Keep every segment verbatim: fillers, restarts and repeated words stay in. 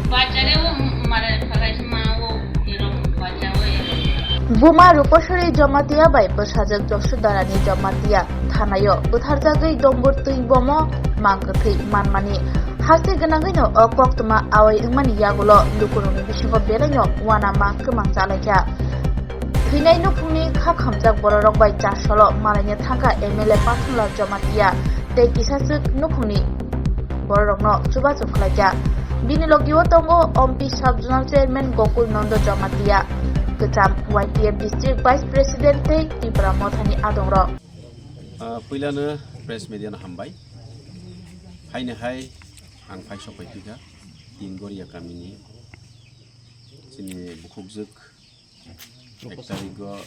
Bachare o mare phagai ma o ero bacha o ero. Buma Rupasori Jamatia bai bwsajwk Josudarani Jamatia thanaio bwtharjagwi dombor twi bomo mang kwthwi manmani. Haste gwnangwino o koktwma awai wngmani yagulo lukurokni bisingo belaino uanama kwmang chalaikha. Thwinai nukhungni kha khamjak bororok bai chasolo malaina thangkha M L A Pathanlal Jamatia tei kisaswk nukhungni bororokno chubachu khlaikha. Bini logio tongo Ompi Sub Zonal Chairman Gokul Nondo Jamatia, kwcham Y T F District Vice President tei Tipra Mothani adongrok. Ah, puilano press media no hambai. Haino hai ang phai sok pai phikha tin Goria kamini chini bukhukjwk ek tarigo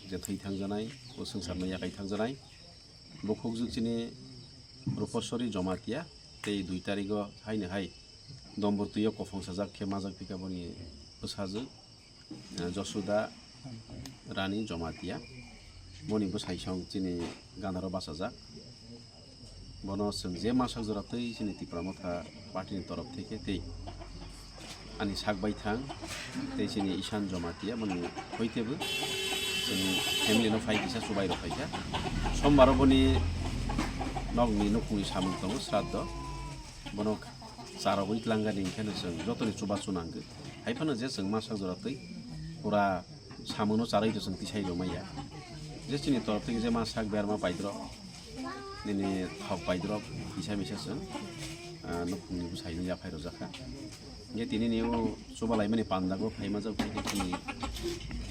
je thwi thangjanai, o swngcharno yakai thangjanai. Bukhukjwk chini Rupasori Jamatia tei dui tarigo haino hai dombor twiyo kophong sajak khe majak phikha boni bwsajwk, eh, Josuda Rani Jamatia. Boni bwsai song chini ganaro bachajak. Bono chwng je masak jora twi chini Tipra Motha party ni torof theke tei ani sak baithang tei chini Ishan Jamatia boni hoitebo chini family no phai kisa chubai rok phaikha. Sombaro boni nokni nukhungni samung tongo sraddho. Bono charogwi tlangani hwnkhe no chwng jotoni chubachu nangkhe. Hai phano je chwng masak jora twi pura samungno charwi to chwng tisai rwmaya. Je chini torof theke je masak berma paidrok nini thok paidrok kisa misa chwng, ah, nukhungni bwsaino yaphai rwjakha. Hingke tini ni o chubalaimani pandago phaima jak phai khe chini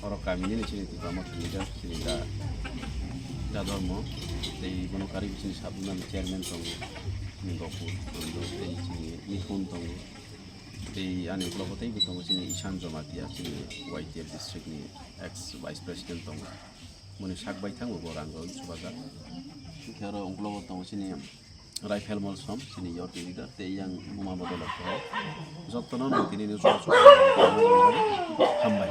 oro kamini ni chini Tipra Motha leader chini da, da Dharma tei bono karwi chini sabunani chairman tongo, chini Gopur tongo tei chini Nipun tongo tei ani ukologo teibo tongo chini Ishan Jamatia chini Y T F district ni ex vice president tongo. Boni sak baithang bo rang rok chubajak. Hingke oro ukologo tongo chini Raifel Molsom, chini York leader, tei yang Buma Bodol Okto. Jotono no tini ni hambai.